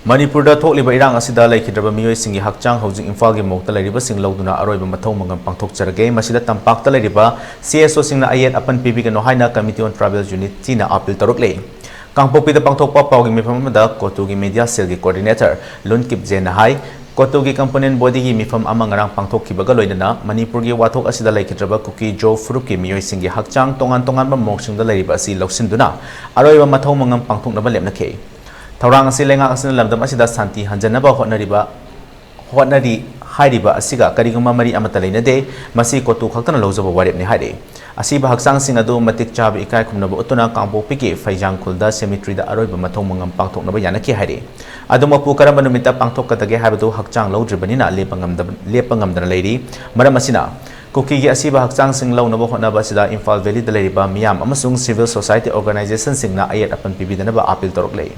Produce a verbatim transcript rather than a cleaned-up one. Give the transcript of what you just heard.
ꯃꯅꯤꯄꯨꯔꯗ ꯊꯣꯛꯂꯤꯕ ꯏꯔꯥꯡ ꯑꯁꯤꯗ ꯂꯩꯈꯤꯗ꯭ꯔꯕ ꯃꯤꯑꯣꯏꯁꯤꯡꯒꯤ ꯍꯛꯆꯥꯡ ꯍꯧꯖꯤꯛ ꯏꯝꯐꯥꯜꯒꯤ ꯃꯣꯛꯇ ꯂꯩꯔꯤꯕꯁꯤꯡ ꯂꯧꯗꯨꯅ ꯑꯔꯣꯏꯕ ꯃꯊꯧ ꯃꯉꯝ ꯄꯥꯡꯊꯣꯛꯆꯔꯒꯦ꯫ ꯃꯁꯤꯗ ꯇꯝꯄꯥꯛꯇ ꯂꯩꯔꯤꯕ ꯁꯤ ꯑꯦꯁ ꯑꯣꯁꯤꯡꯅ ꯑꯌꯦꯠ ꯑꯄꯟ ꯄꯤꯕꯤꯒꯅꯨ ꯍꯥꯏꯅ Committee on Tribal Unityꯅ appeal ꯇꯧꯔꯛꯂꯤ꯫ ꯀꯥꯡꯄꯣꯛꯄꯤꯗ ꯄꯥꯡꯊꯣꯛꯄ ꯄꯥꯎꯒꯤ ꯃꯤꯐꯝ ꯑꯃꯗ ꯀꯣꯇꯨꯒꯤ media cellꯒꯤ coordinator ꯂꯨꯟꯀꯤꯞ ꯖꯦꯟꯅ ꯍꯥꯏ, ꯀꯣꯇꯨꯒꯤ component bodyꯒꯤ ꯃꯤꯐꯝ ꯑꯃ ꯉꯔꯥꯡ ꯄꯥꯡꯊꯣꯛꯈꯤꯕꯒ ꯂꯣꯏꯅꯅ ꯃꯅꯤꯄꯨꯔꯒꯤ ꯋꯥꯊꯣꯛ ꯑꯁꯤꯗ ꯂꯩꯈꯤꯗ꯭ꯔꯕ ꯀꯨꯀꯤ ꯖꯣ ꯐꯨꯔꯨꯞꯀꯤ ꯃꯤꯑꯣꯏꯁꯤꯡꯒꯤ ꯍꯛꯆꯥꯡ ꯇꯣꯉꯥꯟ ꯇꯣꯉꯥꯟꯕ ꯃꯣꯛꯁꯤꯡꯗ ꯂꯩꯔꯤꯕ ꯑꯁꯤ ꯂꯧꯁꯤꯟꯗꯨꯅ ꯑꯔꯣꯏꯕ ꯃꯊꯧ ꯃꯉꯝ ꯄꯥꯡꯊꯣꯛꯅꯕ ꯂꯦꯞꯅꯈꯤ꯫ ꯊꯧꯔꯥꯡ ꯑꯁꯤ ꯂꯩꯉꯥꯛ ꯑꯁꯤꯅ ꯂꯝꯗꯝ ꯑꯁꯤꯗ ꯁꯥꯟꯇꯤ ꯍꯟꯖꯅꯕ ꯍꯣꯠꯅꯔꯤꯕ, ꯍꯣꯠꯅꯔꯤ ꯍꯥꯏꯔꯤꯕ ꯑꯁꯤꯒ ꯀꯔꯤꯒꯨꯝꯕ ꯃꯔꯤ ꯑꯃꯠꯇ ꯂꯩꯅꯗꯦ꯫ ꯃꯁꯤ ꯀꯣꯇꯨ ꯈꯛꯇꯅ ꯂꯧꯖꯕ ꯋꯥꯔꯦꯞꯅꯤ ꯍꯥꯏꯔꯤ꯫ ꯑꯁꯤꯕ ꯍꯛꯆꯥꯡꯁꯤꯡ ꯑꯗꯨ ꯃꯇꯤꯛ ꯆꯥꯕ ꯏꯀꯥꯏ ꯈꯨꯝꯅꯕ ꯎꯠꯇꯨꯅ ꯀꯥꯡꯄꯣꯛꯄꯤꯒꯤ ꯐꯩꯖꯥꯡ ꯈꯨꯜꯗ cemeteryꯗ ꯑꯔꯣꯏꯕ ꯃꯊꯧ ꯃꯉꯝ ꯄꯥꯡꯊꯣꯛꯅꯕ ꯌꯥꯅꯈꯤ ꯍꯥꯏꯔꯤ꯫ ꯑꯗꯨꯃꯛꯄꯨ ꯀꯔꯝꯕ ꯅꯨꯃꯤꯠꯇ ꯄꯥꯡꯊꯣꯛꯀꯗꯒꯦ ꯍꯥꯏꯕꯗꯨ ꯍꯛꯆꯥꯡ ꯂꯧꯗ꯭ꯔꯤꯕꯅꯤꯅ ꯂꯦꯞꯄ ꯉꯝꯗꯕ, ꯂꯦꯞꯄ ꯉꯝꯗꯅ ꯂꯩꯔꯤ꯫ ꯃꯔꯝ ꯑꯁꯤꯅ ꯀꯨꯀꯤꯒꯤ ꯑꯁꯤꯕ ꯍꯛꯆꯥꯡꯁꯤꯡ ꯂꯧꯅꯕ ꯍꯣꯠꯅꯕ ꯑꯁꯤꯗ ꯏꯝꯐꯥꯜ ꯚꯦꯂꯤꯗ ꯂꯩꯔꯤꯕ ꯃꯤꯌꯥꯝ ꯑꯃꯁꯨꯡ civil society organizationꯁꯤꯡꯅ ꯑꯌꯦꯠ ꯑꯄꯟ ꯄꯤꯕꯤꯗꯅꯕ appeal ꯇꯧꯔꯛꯂꯤ꯫